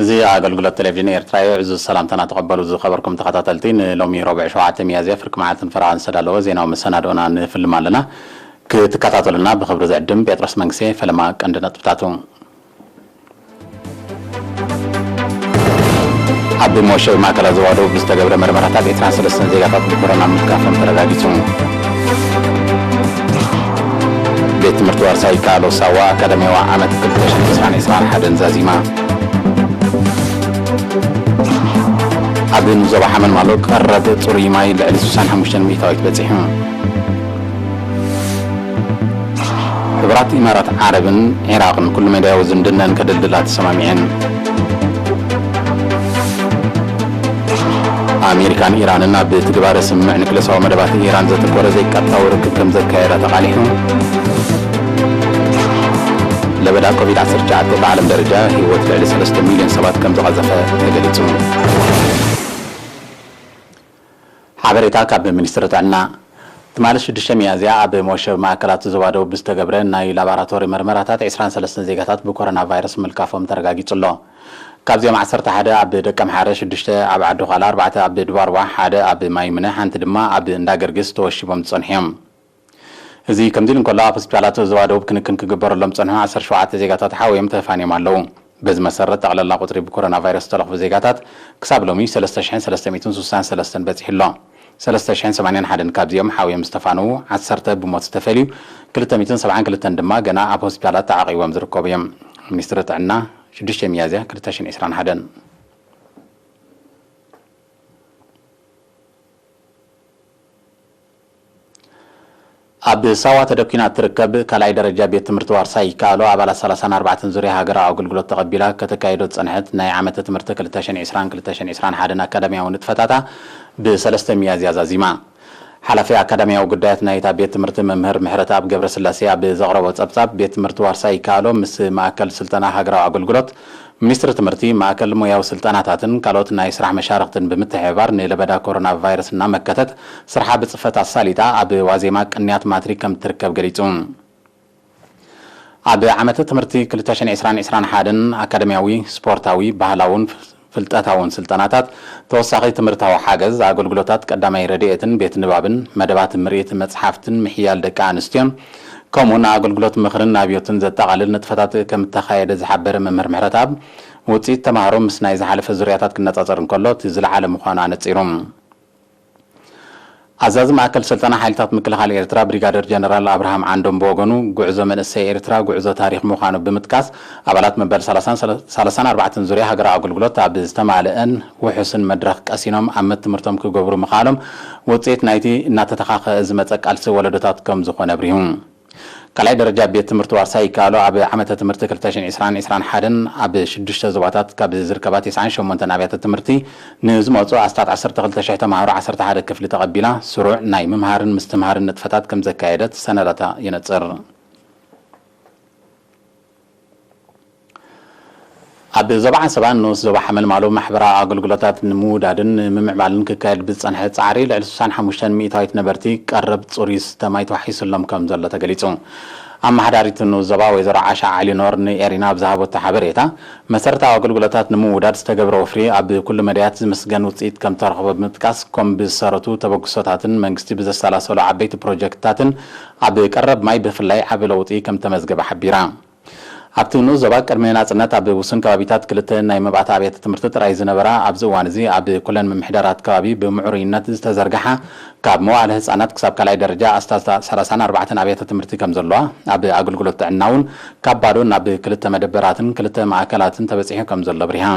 እዚ ኣገልግሎት ቴሌቪዥን ኤርትራ እዩ። ዕዙዝ ሰላምታና ተቐበሉ ዝኸበርኩም ተኸታተልቲ። ንሎሚ ረቡዕ ሸውዓተ ሚያዝያ ፍርቂ መዓልትን ፈረቓን ዝተዳለወ ዜናዊ መሰናድኦና ንፍልም ኣለና። ክትከታተሉና ብኽብሪ ዝዕድም ጴጥሮስ መንግስቴ። ፈለማ ቀንዲ ነጥብታቱ። ኣብ ሞሸብ ማእከላት ዞባ ደቡብ ብዝተገብረ መርመራታት ዕስራን ሰለስተን ዜጋታት ብኮሮና ምትካፎም ተረጋጊጹ። ቤት ትምህርቲ ዋርሳይ ይከኣሎ ሳዋ ኣካዳሚያዊ ዓመት ክልተ ሽሕን ዕስራን ዕስራን ሓደን ዛዚማ። ኣብ ዞባ ሓመልማሎ ቀረብ ጽሩይ ማይ ልዕሊ ስሳን ሓሙሽተን ሚእታዊት በጺሑ። ሕቡራት ኢማራት ዓረብን ዒራቕን ኩሉ መዳያዊ ዝምድነን ከደልድላ ተሰማሚዐን። ኣሜሪካን ኢራንን ኣብ ትግባረ ስምምዕ ኒክለሳዊ መደባት ኢራን ዘተኮረ ዘይቀጥታዊ ርክብ ከም ዘካየዳ ተቓሊሑ። ለበዳ ኮቪድ ዓሰርተ ትሽዓተ ብዓለም ደረጃ ህይወት ልዕሊ ሰለስተ ሚልዮን ሰባት ከም ዝቐዘፈ ተገሊጹ። ሓበሬታ ካብ ሚኒስትሪ ጥዕና። ትማሊ ሽዱሽተ ሚያዝያ ኣብ ሞሸብ ማእከላት ዞባ ደቡብ ብዝተገብረ ናይ ላቦራቶሪ መርመራታት ዕስራን ሰለስተን ዜጋታት ብኮሮና ቫይረስ ምልካፎም ተረጋጊጹ ኣሎ። ካብዚኦም ዓሰርተ ሓደ ኣብ ደቀምሓረ፣ ሽዱሽተ ኣብ ዓዲ ዃላ፣ ኣርባዕተ ኣብ ድባርዋ፣ ሓደ ኣብ ማይምነ፣ ሓንቲ ድማ ኣብ እንዳ ገርግስ ተወሺቦም ዝጸንሑ እዮም። እዚ ከምዚ ኢሉ እንከሎ፣ ኣብ ሆስፒታላት ዞባ ደቡብ ክንክን ክግበረሎም ዝጸንሑ ዓሰርተ ሸውዓተ ዜጋታት ሓውዮም ተፋንዮም ኣለዉ። በዚ መሰረት፣ ጠቕላላ ቁጽሪ ብኮሮና ቫይረስ ዝተለኽፉ ዜጋታት ክሳብ ሎሚ ሰለስተ ሽሕን ሰለስተ ሚእትን ስሳን ሰለስተን በጺሑ ኣሎ። ሰለስተ ሽሕን ሰማንያን ሓደን ካብዚኦም ሓውዮም ዝተፋነዉ፣ ዓሰርተ ብሞት ዝተፈልዩ፣ ክልተ ሚእትን ሰብዓን ክልተን ድማ ገና ኣብ ሆስፒታላት ተዓቒቦም ዝርከቡ እዮም። ሚኒስትሪ ጥዕና፣ ሽዱሽተ ሚያዝያ ክልተ ሽሕን ዕስራን ሓደን። ኣብ ሳዋ ተደኲና እትርከብ ካልኣይ ደረጃ ቤት ትምህርቲ ዋርሳይ ይከኣሎ ኣባላት ሰላሳን ኣርባዕተን ዙርያ ሃገራዊ ኣገልግሎት ተቐቢላ ከተካይዶ ዝጸንሐት ናይ ዓመተ ትምህርቲ ክልተ ሽሕን ዕስራን ክልተ ሽሕን ዕስራን ሓደን ኣካዳሚያዊ ንጥፈታታ ብሰለስተ ሚያዝያ ዛዚማ። ሓላፊ ኣካዳሚያዊ ጉዳያት ናይታ ቤት ትምህርቲ መምህር ምሕረተኣብ ገብረስላሴ ኣብ ዘቕረቦ ጸብጻብ፣ ቤት ትምህርቲ ዋርሳይ ይከኣሎ ምስ ማእከል ስልጠና ሃገራዊ ኣገልግሎት፣ ሚኒስትሪ ትምህርቲ፣ ማእከል ሞያዊ ስልጠናታትን ካልኦት ናይ ስራሕ መሻርኽትን ብምትሕብባር ንለበዳ ኮሮና ቫይረስ እናመከተት ስርሓ ብጽፈት ኣሳሊጣ ኣብ ዋዜማ ቅንያት ማትሪክ ከም እትርከብ ገሊጹ። ኣብ ዓመተ ትምህርቲ ክልተ ሽሕን ዕስራን ዕስራን ሓደን ኣካዳሚያዊ፣ ስፖርታዊ፣ ባህላውን ፍልጠታውን ስልጠናታት፣ ተወሳኺ ትምህርታዊ ሓገዝ፣ ኣገልግሎታት ቀዳማይ ረድኤትን ቤት ንባብን፣ መደባት ምርኢት መጽሓፍትን ምሕያል ደቂ ኣንስትዮን፣ ከምኡውን ኣገልግሎት ምኽርን ኣብዮትን ዘጠቓልል ንጥፈታት ከም እተኻየደ ዝሓበረ መምህር ምሕረተኣብ፣ ውጽኢት ተማሃሮ ምስ ናይ ዝሓለፈ ዙርያታት ክነጻጸር እንከሎ እቲ ዝለዓለ ምዃኑ ኣነጺሩ። ኣዛዚ ማእከል ስልጠና ሓይልታት ምክልኻል ኤርትራ ብሪጋደር ጀነራል ኣብርሃም ዓንዶም ብወገኑ፣ ጉዕዞ መንእሰይ ኤርትራ ጉዕዞ ታሪኽ ምዃኑ ብምጥቃስ፣ ኣባላት መበል ሰላሳን ሰላሳን ኣርባዕተን ዙርያ ሃገራዊ ኣገልግሎት ኣብ ዝተማልአን ውሑስን መድረኽ ቀሲኖም ኣብ መትምህርቶም ክገብሩ ምኽኣሎም ውጽኢት ናይቲ እናተተኻኸአ ዝመጸ ቃልሲ ወለዶታት ከም ዝኾነ ኣብሪሁ። ካልኣይ ደረጃ ቤት ትምህርቲ ዋርሳይ ይከኣሎ ኣብ ዓመተ ትምህርቲ ክልተ ሽሕን ዕስራን ዕስራን ሓደን ኣብ ሽዱሽተ ዞባታት ካብ ዝርከባ ተስዓን ሸሞንተን ኣብያተ ትምህርቲ ንዝመጹ ኣስታት ዓሰርተ ክልተ ሽሕ ተማሃሮ ዓሰርተ ሓደ ክፍሊ ተቐቢላ ስሩዕ ናይ ምምሃርን ምስትምሃርን ንጥፈታት ከም ዘካየደት ሰነዳታ የነጽር። ኣብ ዞባ ዓንሰባን ንኡስ ዞባ ሓመልማሎ ማሕበራዊ ኣገልግሎታት ንምውዳድን ንምምዕባልን ክካየድ ብዝጸንሐ ጻዕሪ ልዕሊ ስሳን ሓሙሽተን ሚእታዊት ነበርቲ ቀረብ ጽሩይ ዝስተ ማይ ተዋሒሱሎም ከም ዘሎ ተገሊጹ። ኣመሓዳሪት ንኡስ ዞባ ወይዘሮ ዓሻ ዓሊ ኖር ንኤሪና ኣብ ዝሃበቶ ሓበሬታ፣ መሰረታዊ ኣገልግሎታት ንምውዳድ ዝተገብረ ወፍሪ ኣብ ኩሉ መዳያት ዝምስገን ውጽኢት ከም ተረኽቦ ብምጥቃስ፣ ኮም ብዝሰረቱ ተበግሶታትን መንግስቲ ብዘሰላሰሎ ዓበይቲ ፕሮጀክትታትን ኣብ ቀረብ ማይ ብፍላይ ዓቢ ለውጢ ከም ተመዝገበ ሓቢራ። ኣብቲ ንኡስ ዞባ ቅድሚ ናጽነት ኣብ ውሱን ከባቢታት ክልተ ናይ መባእታ ኣብያተ ትምህርቲ ጥራይ ዝነበራ፣ ኣብዚ እዋን እዚ ኣብ ኩለን ምምሕዳራት ከባቢ ብምዕሩይነት ዝተዘርግሓ ካብ መዋእለ ህጻናት ክሳብ ካልኣይ ደረጃ ኣስታት ሰላሳን ኣርባዕተን ኣብያተ ትምህርቲ ከም ዘለዋ፣ ኣብ ኣገልግሎት ጥዕና እውን ካብ ባዶ ናብ ክልተ መደበራትን ክልተ ማእከላትን ተበጺሑ ከም ዘሎ ኣብሪሃ።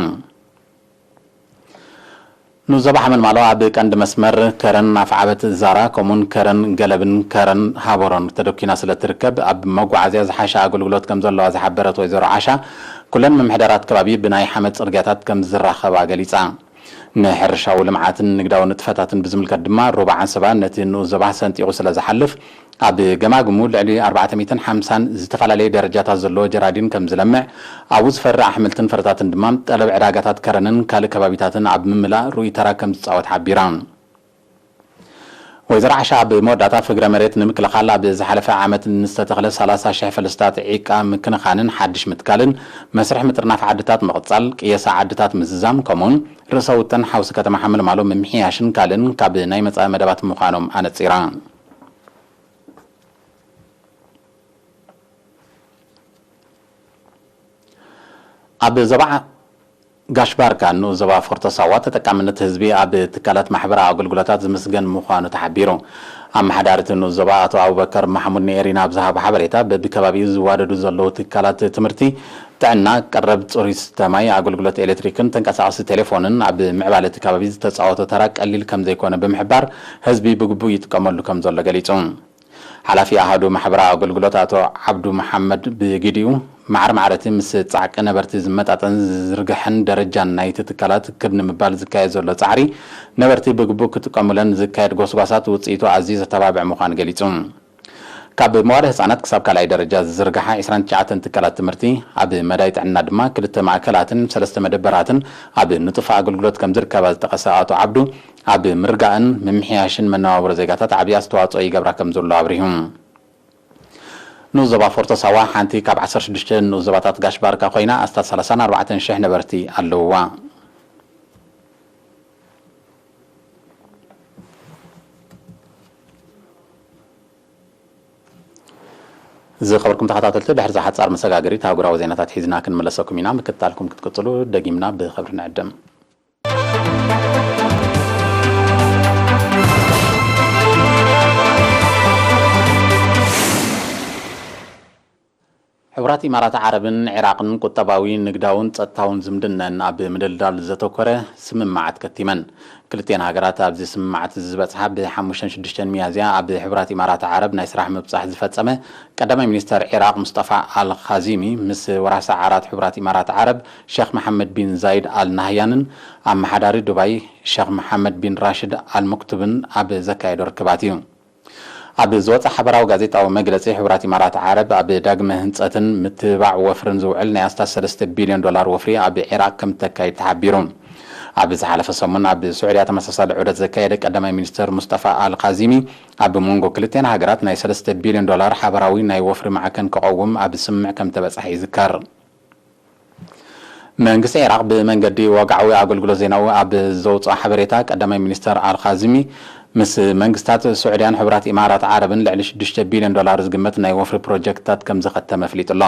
ንዞባ ሓመልማሎ ኣብ ቀንዲ መስመር ከረን ኣፍዓበት ዛራ፣ ከምኡውን ከረን ገለብን ከረን ሃቦሮን ተደኪና ስለ እትርከብ፣ ኣብ መጓዓዝያ ዝሓሸ ኣገልግሎት ከም ዘለዋ ዝሓበረት ወይዘሮ ዓሻ፣ ኩለን ምምሕዳራት ከባቢ ብናይ ሓመድ ጽርግያታት ከም ዝራኸባ ገሊጻ። ንሕርሻዊ ልምዓትን ንግዳዊ ንጥፈታትን ብዝምልከት ድማ፣ ሩባ ዓንሰባ ነቲ ንኡስ ዞባ ሰንጢቑ ስለ ዝሓልፍ፣ ኣብ ገማግሙ ልዕሊ ኣርባዕተ ሚእትን ሓምሳን ዝተፈላለየ ደረጃታት ዘለዎ ጀራዲን ከም ዝለምዕ፣ ኣብኡ ዝፈሪ ኣሕምልትን ፍረታትን ድማ ጠለብ ዕዳጋታት ከረንን ካልእ ከባቢታትን ኣብ ምምላእ ርኡይ ተራ ከም ዝጻወት ሓቢራ። ወይዘሮ ዓሻ ኣብ መወዳእታ ፍግረ መሬት ንምክልኻል ኣብ ዝሓለፈ ዓመት ንዝተተኽለ ሰላሳ ሽሕ ፈልስታት ዒቃ ምክንኻንን ሓድሽ ምትካልን፣ መስርሕ ምጥርናፍ ዓድታት ምቕጻል፣ ቅየሳ ዓድታት ምዝዛም፣ ከምኡውን ርእሰ ውጥን ሓውሲ ከተማ ሓመልማሎ ምምሕያሽን ካልእን ካብ ናይ መጻኢ መደባት ምዃኖም ኣነጺራ። ኣብ ዞባ ጋሽ ባርካ ንኡስ ዞባ ፎርቶ ሳዋ ተጠቃምነት ህዝቢ ኣብ ትካላት ማሕበራዊ ኣገልግሎታት ዝምስገን ምዃኑ ተሓቢሩ። ኣመሓዳሪ እቲ ንኡስ ዞባ ኣቶ ኣቡበከር ማሕሙድ ንኤሪና ኣብ ዝሃቦ ሓበሬታ፣ በብከባቢኡ ዝዋደዱ ዘለዉ ትካላት ትምህርቲ፣ ጥዕና፣ ቀረብ ጽሩይ ስተ ማይ፣ ኣገልግሎት ኤሌክትሪክን ተንቀሳቓሲ ቴሌፎንን ኣብ ምዕባለ እቲ ከባቢ ዝተጻወቶ ተራ ቀሊል ከም ዘይኮነ ብምሕባር፣ ህዝቢ ብግቡእ ይጥቀመሉ ከም ዘሎ ገሊጹ። ሓላፊ ኣሃዱ ማሕበራዊ ኣገልግሎት ኣቶ ዓብዱ መሓመድ ብግዲኡ፣ ማዕረ ማዕረ እቲ ምስ ጻዕቂ ነበርቲ ዝመጣጠን ዝዝርግሐን ደረጃን ናይቲ ትካላት ክብ ንምባል ዝካየድ ዘሎ ጻዕሪ፣ ነበርቲ ብግቡእ ክጥቀሙለን ዝካየድ ጎስጓሳት ውጽኢቱ ኣዝዩ ዘተባብዕ ምዃኑ ገሊጹ። ካብ መዋለ ህጻናት ክሳብ ካልኣይ ደረጃ ዝዝርግሓ ዕስራን ትሽዓተን ትካላት ትምህርቲ፣ ኣብ መዳይ ጥዕና ድማ ክልተ ማእከላትን ሰለስተ መደበራትን ኣብ ንጡፍ ኣገልግሎት ከም ዝርከባ ዝጠቐሰ ኣቶ ዓብዱ፣ ኣብ ምርጋእን ምምሕያሽን መነባብሮ ዜጋታት ዓብዪ ኣስተዋጽኦ ይገብራ ከም ዘሎ ኣብሪሁ። ንኡስ ዞባ ፎርቶ ሳዋ ሓንቲ ካብ ዓሰርተ ሽዱሽተ ንኡስ ዞባታት ጋሽ ባርካ ኮይና፣ ኣስታት ሰላሳን ኣርባዕተን ሽሕ ነበርቲ ኣለውዋ። ዝኸበርኩም ተኸታተልቲ፣ ድሕሪ እዛ ሓጻር መሰጋገሪት ኣህጉራዊ ዜናታት ሒዝና ክንምለሰኩም ኢና። ምክትታልኩም ክትቅጽሉ ደጊምና ብኽብሪ ንዕድም። ሕቡራት ኢማራት ዓረብን ዒራቕን ቁጠባዊ፣ ንግዳውን ጸጥታውን ዝምድነን ኣብ ምድልዳል ዘተኮረ ስምምዓት ከቲመን። ክልቲኤን ሃገራት ኣብዚ ስምምዓት እዚ ዝበጽሓ ብሓሙሽተን ሽዱሽተን ሚያዝያ ኣብ ሕቡራት ኢማራት ዓረብ ናይ ስራሕ ምብጻሕ ዝፈጸመ ቀዳማይ ሚኒስተር ዒራቕ ሙስጠፋ ኣል ኻዚሚ ምስ ወራሲ ዓራት ሕቡራት ኢማራት ዓረብ ሸኽ መሓመድ ቢን ዛይድ ኣል ናህያንን ኣመሓዳሪ ዱባይ ሸኽ መሓመድ ቢን ራሽድ ኣል መክቱብን ኣብ ዘካየዶ ርክባት እዩ። ኣብ ዝወጸ ሓበራዊ ጋዜጣዊ መግለጺ፣ ሕቡራት ኢማራት ዓረብ ኣብ ዳግመ ህንጸትን ምትብባዕ ወፍርን ዝውዕል ናይ ኣስታት ሰለስተ ቢልዮን ዶላር ወፍሪ ኣብ ዒራቕ ከም እተካይድ ተሓቢሩ። ኣብ ዝሓለፈ ሰሙን ኣብ ስዑድያ ተመሳሳሊ ዑደት ዘካየደ ቀዳማይ ሚኒስተር ሙስጠፋ ኣል ኻዚሚ፣ ኣብ መንጎ ክልቲኤን ሃገራት ናይ ሰለስተ ቢልዮን ዶላር ሓበራዊ ናይ ወፍሪ ማዕከን ክቐውም ኣብ ስምምዕ ከም ተበጽሐ ይዝከር። መንግስቲ ዒራቕ ብመንገዲ ወግዓዊ ኣገልግሎት ዜናዊ ኣብ ዘውፅኦ ሓበሬታ፣ ቀዳማይ ሚኒስተር ኣልኻዚሚ ምስ መንግስታት ስዑድያን ሕቡራት ኢማራት ዓረብን ልዕሊ ሽዱሽተ ቢልዮን ዶላር ዝግመት ናይ ወፍሪ ፕሮጀክትታት ከም ዘኸተመ ኣፍሊጡ ኣሎ።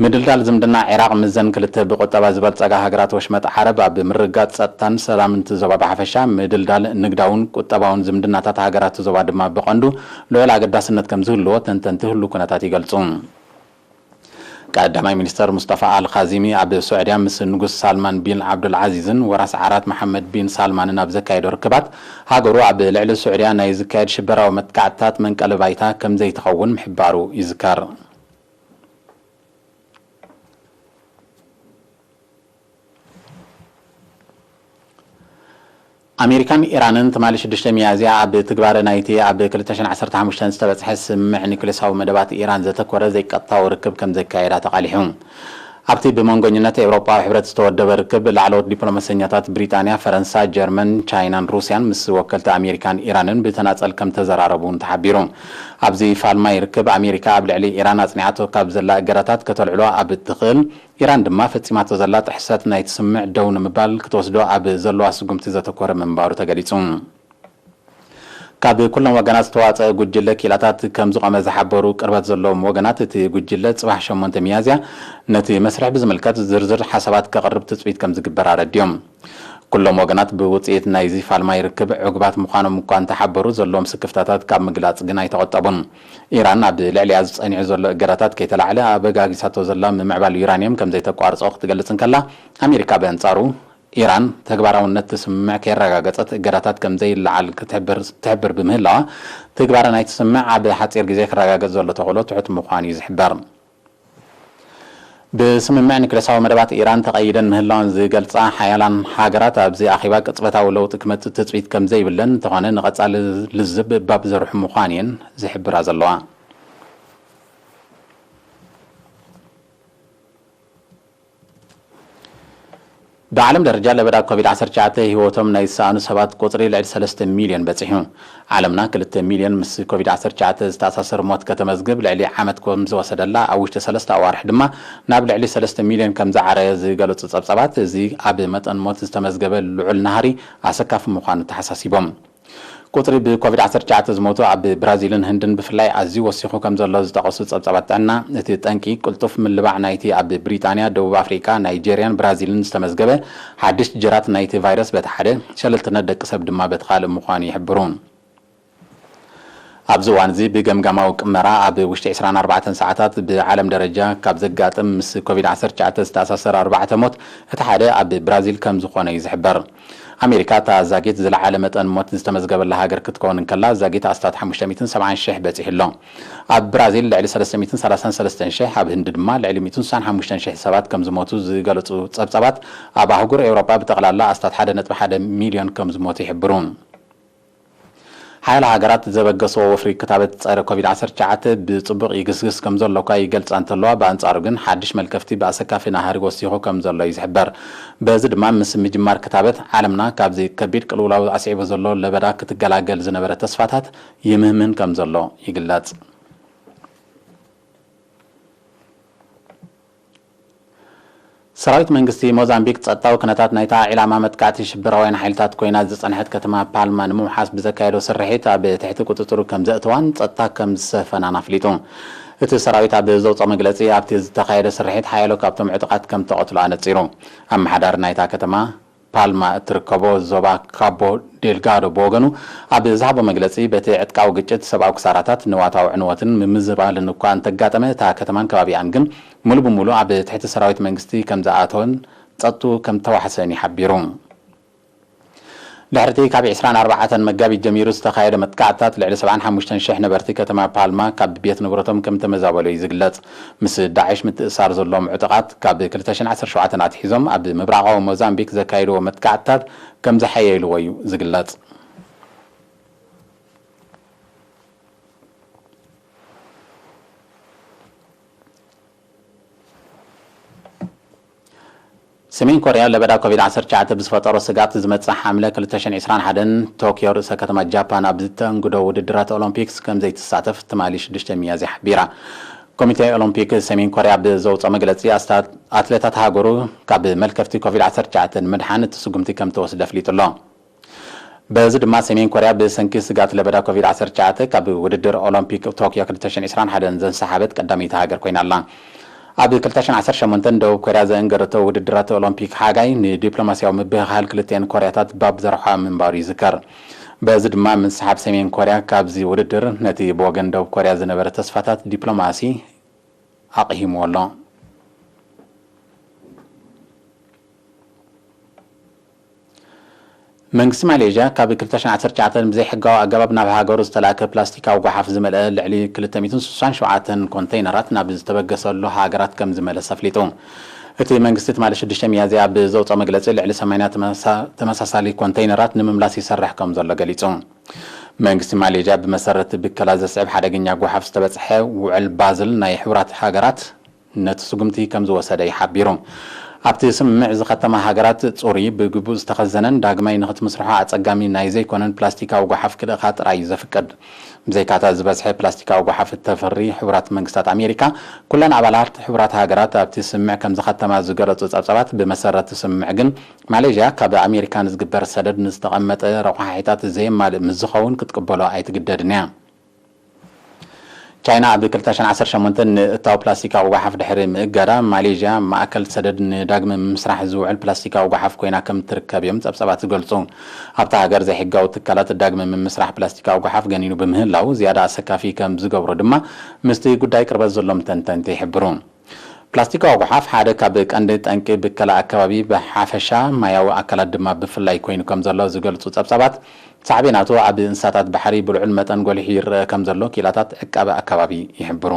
ምድልዳል ዝምድና ዒራቕ ምስዘን ክልተ ብቁጠባ ዝበልጸጋ ሃገራት ወሽመጥ ዓረብ ኣብ ምርግጋጽ ጸጥታን ሰላምን እቲ ዞባ ብሓፈሻ፣ ምድልዳል ንግዳውን ቁጠባውን ዝምድናታት ሃገራት ዞባ ድማ ብቐንዱ ልዑል ኣገዳስነት ከም ዝህልዎ ተንተንቲ ህሉ ኩነታት ይገልጹ። ቀዳማይ ሚኒስተር ሙስጠፋ ኣል ኻዚሚ ኣብ ስዑድያ ምስ ንጉስ ሳልማን ቢን ዓብዱል ዓዚዝን ወራስ ዓራት መሓመድ ቢን ሳልማንን ኣብ ዘካየዶ ርክባት፣ ሃገሩ ኣብ ልዕሊ ስዑድያ ናይ ዝካየድ ሽበራዊ መጥቃዕትታት መንቀሊ ባይታ ከም ዘይትኸውን ምሕባሩ ይዝከር። ኣሜሪካን ኢራንን ትማሊ ሽዱሽተ ሚያዝያ ኣብ ትግባረ ናይቲ ኣብ ክልተ ሽሕን ዓሰርተ ሓሙሽተን ዝተበጽሐ ስምምዕ ኒኩሌሳዊ መደባት ኢራን ዘተኮረ ዘይቀጥታዊ ርክብ ከም ዘካየዳ ተቓሊሑ። ኣብቲ ብመንጎኝነት ኤውሮጳዊ ሕብረት ዝተወደበ ርክብ፣ ላዕለዎት ዲፕሎማሰኛታት ብሪጣንያ፣ ፈረንሳ፣ ጀርመን፣ ቻይናን ሩስያን ምስ ወከልቲ ኣሜሪካን ኢራንን ብተናጸል ከም ተዘራረቡ እውን ተሓቢሩ። ኣብዚ ፋልማይ ርክብ፣ ኣሜሪካ ኣብ ልዕሊ ኢራን ኣጽኒዓቶ ካብ ዘላ እገዳታት ከተልዕሎ ኣብ እትኽእል፣ ኢራን ድማ ፈጺማቶ ዘላ ጥሕሰት ናይቲ ስምምዕ ደው ንምባል ክትወስዶ ኣብ ዘለዋ ስጉምቲ ዘተኮረ ምንባሩ ተገሊጹ። ካብ ኩሎም ወገናት ዝተዋጸአ ጉጅለ ኪኢላታት ከም ዝቖመ ዝሓበሩ ቅርበት ዘለዎም ወገናት፣ እቲ ጉጅለ ጽባሕ ሸሞንተ ሚያዝያ ነቲ መስርሕ ብዝምልከት ዝርዝር ሓሳባት ከቕርብ ትጽቢት ከም ዝግበር ኣረድዮም። ኩሎም ወገናት ብውጽኢት ናይዚ ፋልማይ ርክብ ዕጉባት ምዃኖም እኳ እንተሓበሩ፣ ዘለዎም ስክፍታታት ካብ ምግላጽ ግን ኣይተቖጠቡን። ኢራን ኣብ ልዕሊኣ ዝጸኒዑ ዘሎ እገዳታት ከይተላዕለ ኣበጋጊሳቶ ዘላ ምምዕባል ዩራንየም ከም ዘይተቋርጾ ክትገልጽ እንከላ፣ ኣሜሪካ ብኣንጻሩ፣ ኢራን ተግባራውነት እቲ ስምምዕ ከየረጋገጸት እገዳታት ከም ዘይለዓል ክትሕብር፣ ትሕብር ብምህላዋ፣ ትግባረ ናይቲ ስምምዕ ኣብ ሓጺር ግዜ ክረጋገጽ ዘሎ ተኽእሎ ትሑት ምዃኑ እዩ ዝሕበር። ብስምምዕ ኒክለሳዊ መደባት ኢራን ተቐይደን ምህላወን ዝገልጻ ሓያላን ሃገራት፣ ኣብዚ ኣኼባ ቅጽበታዊ ለውጢ ክመጽእ ትጽቢት ከም ዘይብለን፣ እንተኾነ ንቐጻሊ ልዝብ ባብ ዘርሑ ምዃን እየን ዝሕብራ ዘለዋ። ብዓለም ደረጃ ለበዳ ኮቪድ ዓሰርተ ትሽዓተ ህይወቶም ናይ ዝሰኣኑ ሰባት ቁጽሪ ልዕሊ ሰለስተ ሚልዮን በጺሑ። ዓለምና ክልተ ሚልዮን ምስ ኮቪድ ዓሰርተ ትሽዓተ ዝተኣሳሰር ሞት ከተመዝግብ ልዕሊ ዓመት ከም ዝወሰደላ፣ ኣብ ውሽጢ ሰለስተ ኣዋርሕ ድማ ናብ ልዕሊ ሰለስተ ሚልዮን ከም ዝዓረየ ዝገለጹ ጸብጻባት፣ እዚ ኣብ መጠን ሞት ዝተመዝገበ ልዑል ናህሪ ኣሰካፊ ምዃኑ ተሓሳሲቦም። ቁጽሪ ብኮቪድ ዓሰርተ ትሽዓተ ዝሞቱ ኣብ ብራዚልን ህንድን ብፍላይ ኣዝዩ ወሲኹ ከም ዘሎ ዝጠቐሱ ጸብጻባት ጥዕና፣ እቲ ጠንቂ ቅልጡፍ ምልባዕ ናይቲ ኣብ ብሪጣንያ፣ ደቡብ ኣፍሪቃ፣ ናይጄርያን ብራዚልን ዝተመዝገበ ሓድሽ ጀራት ናይቲ ቫይረስ በቲ ሓደ፣ ሸለልትነት ደቂ ሰብ ድማ በቲ ካልእ ምዃኑ ይሕብሩ። ኣብዚ እዋን እዚ ብገምጋማዊ ቅመራ ኣብ ውሽጢ ዕስራን ኣርባዕተን ሰዓታት ብዓለም ደረጃ ካብ ዘጋጥም ምስ ኮቪድ ዓሰርተ ትሽዓተ ዝተኣሳሰረ ኣርባዕተ ሞት እቲ ሓደ ኣብ ብራዚል ከም ዝኾነ እዩ ዝሕበር። ኣሜሪካ እታ ዛጊት ዝለዓለ መጠን ሞት ዝተመዝገበላ ሃገር ክትከውን እንከላ፣ ዛጊት ኣስታት ሓሙሽተ ሚእትን ሰብዓን ሽሕ በጺሑ ኣሎ። ኣብ ብራዚል ልዕሊ ሰለስተ ሚእትን ሰላሳን ሰለስተን ሽሕ፣ ኣብ ህንዲ ድማ ልዕሊ ሚእትን ስሳን ሓሙሽተን ሽሕ ሰባት ከም ዝሞቱ ዝገለጹ ጸብጻባት፣ ኣብ ኣህጉር ኤውሮጳ ብጠቕላላ ኣስታት ሓደ ነጥቢ ሓደ ሚልዮን ከም ዝሞቱ ይሕብሩ። ሓያለ ሃገራት ዘበገስዎ ወፍሪ ክታበት ጸረ ኮቪድ ዓሰርተ ትሽዓተ ብጽቡቕ ይግስግስ ከም ዘሎ እኳ ይገልጻ እንተለዋ፣ ብኣንጻሩ ግን ሓድሽ መልከፍቲ ብኣሰካፊ ናህሪ ወሲኹ ከም ዘሎ እዩ ዝሕበር። በዚ ድማ ምስ ምጅማር ክታበት ዓለምና ካብዚ ከቢድ ቅልውላው ኣስዒቡ ዘሎ ለበዳ ክትገላገል ዝነበረ ተስፋታት ይምህምን ከም ዘሎ ይግለጽ። ሰራዊት መንግስቲ ሞዛምቢክ ጸጥታዊ ኩነታት ናይታ ዒላማ መጥቃዕቲ ሽበራውያን ሓይልታት ኮይና ዝጸንሐት ከተማ ፓልማ ንምውሓስ ብዘካየዶ ስርሒት ኣብ ትሕቲ ቁጽጽሩ ከም ዘእተዋን ጸጥታ ከም ዝሰፈናን ኣፍሊጡ። እቲ ሰራዊት ኣብ ዘውጽኦ መግለጺ፣ ኣብቲ ዝተኻየደ ስርሒት ሓያሎ ካብቶም ዕጡቓት ከም ተቐትሉ ኣነጺሩ። ኣመሓዳሪ ናይታ ከተማ ፓልማ እትርከቦ ዞባ ካቦ ዴልጋዶ ብወገኑ ኣብ ዝሃቦ መግለጺ፣ በቲ ዕጥቃዊ ግጭት ሰብኣዊ ክሳራታት፣ ንዋታዊ ዕንወትን ምምዝባልን እኳ እንተጋጠመ፣ እታ ከተማን ከባቢኣን ግን ሙሉ ብሙሉ ኣብ ትሕቲ ሰራዊት መንግስቲ ከም ዝኣተወን ጸጥትኡ ከም ዝተዋሕሰን እዩ ሓቢሩ። ድሕሪቲ ካብ ዕስራን ኣርባዕተን መጋቢት ጀሚሩ ዝተኻየደ መጥቃዕትታት፣ ልዕሊ ሰብዓን ሓሙሽተን ሽሕ ነበርቲ ከተማ ፓልማ ካብ ቤት ንብረቶም ከም ተመዛበሉ እዩ ዝግለጽ። ምስ ዳዕሽ ምትእሳር ዘለዎም ዕጡቓት፣ ካብ ክልተ ሽሕን ዓሰርተ ሸውዓተን ኣትሒዞም ኣብ ምብራቓዊ ሞዛምቢክ ዘካየድዎ መጥቃዕትታት ከም ዘሐየልዎ እዩ ዝግለጽ። ሰሜን ኮርያ ለበዳ ኮቪድ ዓሰርተ ትሽዓተ ብዝፈጠሮ ስግኣት፣ ዝመጽእ ሓምለ ክልተ ሽሕን ዕስራን ሓደን ቶክዮ፣ ርእሰ ከተማ ጃፓን፣ ኣብ ዝተኣንግዶ ውድድራት ኦሎምፒክስ ከም ዘይትሳተፍ ትማሊ ሽዱሽተ ሚያዝያ ሓቢራ። ኮሚቴ ኦሎምፒክ ሰሜን ኮርያ ብዘውጽኦ መግለጺ፣ ኣስታት-፣ ኣትሌታት ሃገሩ ካብ መልከፍቲ ኮቪድ ዓሰርተ ትሽዓተ ንምድሓን እቲ ስጉምቲ ከም ተወስደ ኣፍሊጡ ኣሎ። በዚ ድማ ሰሜን ኮርያ ብሰንኪ ስጋት ለበዳ ኮቪድ ዓሰርተ ትሽዓተ ካብ ውድድር ኦሎምፒክ ቶክዮ ክልተ ሽሕን ዕስራን ሓደን ዘንሰሓበት ቀዳመይቲ ሃገር ኮይና ኣላ። ኣብ ክልተ ሽሕን ዓሰርተ ሸሞንተን ደቡብ ኮርያ ዘእንገደቶ ውድድራት ኦሎምፒክ ሓጋይ ንዲፕሎማስያዊ ምብህሃል ክልቲኤን ኮርያታት ባብ ዘርሓ ምንባሩ ይዝከር። በዚ ድማ ምስሓብ ሰሜን ኮርያ ካብዚ ውድድር ነቲ ብወገን ደቡብ ኮርያ ዝነበረ ተስፋታት ዲፕሎማሲ ኣቕሂምዎ ኣሎ። መንግስቲ ማሌዥያ ካብ ክልተ ሽሕን ዓሰርተ ትሽዓተን ብዘይሕጋዊ ኣገባብ ናብ ሃገሩ ዝተላእከ ፕላስቲካዊ ጓሓፍ ዝመልአ ልዕሊ ክልተ ሚእትን ስሳን ሸውዓተን ኮንተይነራት ናብ ዝተበገሰሉ ሃገራት ከም ዝመለስ ኣፍሊጡ። እቲ መንግስቲ ትማሊ ሽዱሽተ ሚያዝያ ኣብ ዘውፅኦ መግለፂ፣ ልዕሊ ሰማንያ ተመሳ-፣ ተመሳሳሊ ኮንተይነራት ንምምላስ ይሰርሕ ከም ዘሎ ገሊፁ። መንግስቲ ማሌዥያ ብመሰረት ብከላ ዘስዕብ ሓደገኛ ጓሓፍ ዝተበፅሐ ውዕል ባዝል ናይ ሕቡራት ሃገራት ነቲ ስጉምቲ ከም ዝወሰደ እዩ ሓቢሩ። ኣብቲ ስምምዕ ዝኸተማ ሃገራት፣ ፅሩይ፣ ብግቡእ ዝተኸዘነን ዳግማይ ንክትምስርሖ ኣፀጋሚ ናይ ዘይኮነን ፕላስቲካዊ ጓሓፍ ክልእኻ ጥራይ እዩ ዘፍቅድ። ብዘይካታ፣ ዝበዝሐ ፕላስቲካዊ ጓሓፍ እተፍሪ ሕቡራት መንግስታት ኣሜሪካ፣ ኩለን ኣባላት ሕቡራት ሃገራት ኣብቲ ስምምዕ ከም ዝኸተማ ዝገለጹ ጸብጻባት፣ ብመሰረት እቲ ስምምዕ ግን፣ ማሌዥያ ካብ ኣሜሪካ ንዝግበር ሰደድ ንዝተቐመጠ ረቋሒታት ዘየማልእ ምስ ዝኸውን ክትቅበሎ ኣይትግደድን እያ። ቻይና ኣብ ክልተ ሽሕን ዓሰርተ ሸሞንተን ንእታው ፕላስቲካዊ ጓሓፍ ድሕሪ ምእጋዳ፣ ማሌዥያ ማእከል ሰደድ ንዳግመ ምምስራሕ ዝውዕል ፕላስቲካዊ ጓሓፍ ኮይና ከም ትርከብ እዮም ጸብጻባት ዝገልጹ። ኣብታ ሃገር ዘይሕጋዊ ትካላት ዳግመ ምምስራሕ ፕላስቲካዊ ጓሓፍ ገኒኑ ብምህላው፣ ዝያዳ ኣሰካፊ ከም ዝገብሮ ድማ ምስቲ ጉዳይ ቅርበት ዘሎም ተንተንቲ ይሕብሩ። ፕላስቲካዊ ጓሓፍ ሓደ ካብ ቀንዲ ጠንቂ ብከላ ኣከባቢ ብሓፈሻ፣ ማያዊ ኣካላት ድማ ብፍላይ ኮይኑ ከም ዘሎ ዝገልጹ ጸብጻባት፣ ሳዕቤናቱ ኣብ እንስሳታት ባሕሪ ብልዑል መጠን ጎሊሑ ይረአ ከም ዘሎ ክኢላታት ዕቃበ ኣከባቢ ይሕብሩ።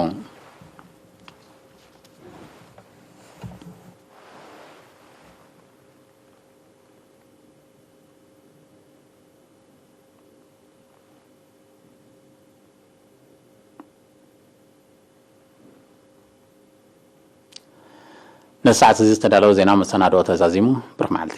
ነዚ ሰዓት እዚ ዝተዳለወ ዜና መሰናድኦ ተዛዚሙ። ብሩኽ መዓልቲ።